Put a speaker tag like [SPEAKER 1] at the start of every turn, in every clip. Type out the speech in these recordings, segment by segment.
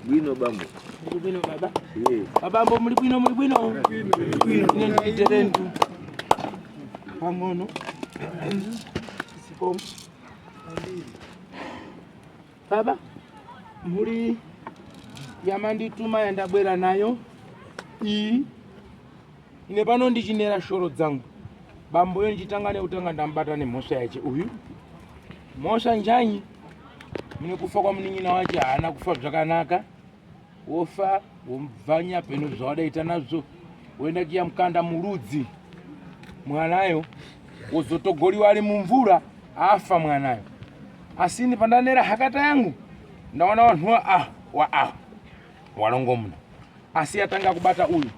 [SPEAKER 1] Bwino bambo.
[SPEAKER 2] Muli bwino baba.
[SPEAKER 1] Yes.
[SPEAKER 2] Babambo muli bwino muli bwino. Ine nditerendu. Pang'ono. Zikomo. Baba muli yamandituma yandabwera nayo iyi ine pano ndichinera shoro dzangu bamboyo ndichitanga nekutanga ndamubata nemhosva yache uyu mhosva njanyi mune kufa kwamunin'ina wache haana kufa zvakanaka wofa womubvanya peno zvawadaita nazvo woenda kiya mukanda murudzi mwanayo wozotogoliwa ari mumvura afa mwanayo asi ini pandanera hakata yangu ndaona vanhu wa ah wa ah walongomuna asi yatanga kubata uyu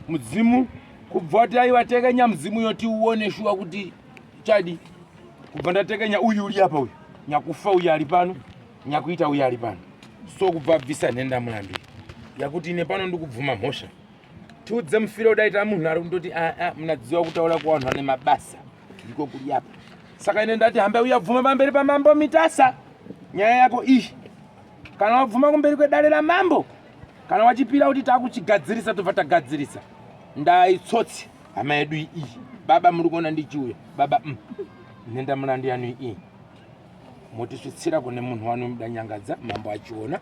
[SPEAKER 2] mudzimu kubva wati aiwa tekenya mudzimu yoti uone shuwa kuti chadi kubva ndatekenya uyu uri apa uyu nyakufa uyu ari pano nyakuita uyu ari pano so kubva abvisa nhenda mulambi yakuti ine pano ndikubvuma mhosva tiudze mufiro udaita munhu ari kundoti aa munadziwa kutaura kuvanhu vane mabasa ndiko kuri apa saka ine ndati hambe uya bvuma pamberi pamambo mitasa nyaya yako iyi kana wabvuma kumberi kwedare ramambo kana wachipira kuti takuchigadzirisa tobva tagadzirisa ndaitsotsi hama yedu iyi baba muri kuona ndichiuya baba mm. nhenda mulandu yanu iyi motisvitsira kune munhu wanomuda nyangadza mambo achiona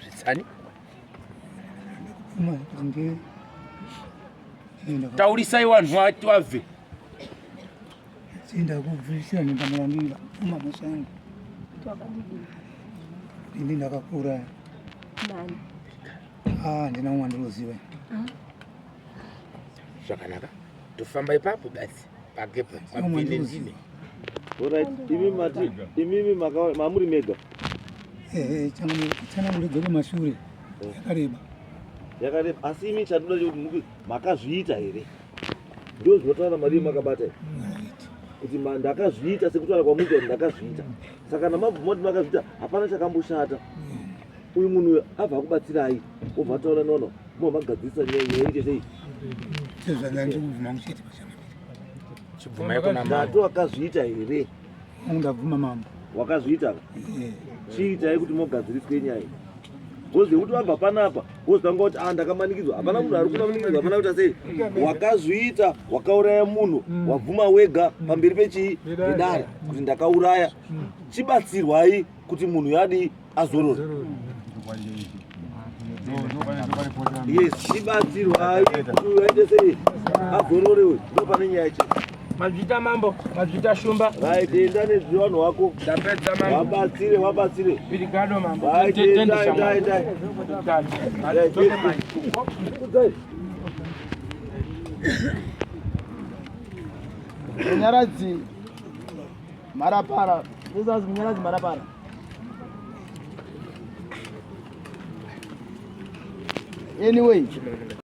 [SPEAKER 2] svitsani taurisai vanhu wabve
[SPEAKER 3] ndakubvisira nhenda mulandu uma musango ini ndakakura ah ndina umwe ndinoziva
[SPEAKER 2] zvakanaka tofamba ipapo basi pagepa pabvine ndine
[SPEAKER 1] Alright, imi mati imimi mamuri mega.
[SPEAKER 3] Eh, chananguridza kumashure yakareba.
[SPEAKER 1] Yakareba asi imi chandinoda chekuti makazviita here? Ndizvo zvinotaura mari makabata iyi. Kuti ndakazviita sekutaura kwamuita kuti ndakazviita. Saka kana mabvuma kuti makazviita hapana chakamboshata. Uyu munhu uyu abva akubatsirai obva ataura nono mobva magadzirisa nyaya nyaya ite sei?
[SPEAKER 3] Sezvandandikubvuma muchete pachana.
[SPEAKER 2] Chibvumai kuna mambo.
[SPEAKER 1] Ndati wakazviita here?
[SPEAKER 3] Ndabvuma mambo.
[SPEAKER 1] Wakazviita? Eh. Chiitai kuti mogadziriswe nyaya iyi. Because yekuti vabva panapa wozotanga kuti ah ndakamanikidzwa. Hapana munhu ari kumanikidzwa, hapana kuita sei. Wakazviita, wakauraya munhu, wabvuma wega pamberi pechii? Pedare kuti ndakauraya. Chibatsirwai kuti munhu yadii azorore. Yes, chibatsirwai kuti uyu aite sei? Azorore uyu. Ndopane nyaya chete.
[SPEAKER 2] Mazvita mambo, mazvita shumba.
[SPEAKER 1] Right, enda nezvivanhu wako.
[SPEAKER 2] Ndapedza mambo.
[SPEAKER 1] Wabatsire, wabatsire.
[SPEAKER 2] Pirigado mambo.
[SPEAKER 1] Right, enda, enda, enda.
[SPEAKER 2] Right,
[SPEAKER 1] kudzai.
[SPEAKER 4] Munyaradzi Mharapara. This is Munyaradzi Mharapara. Anyway.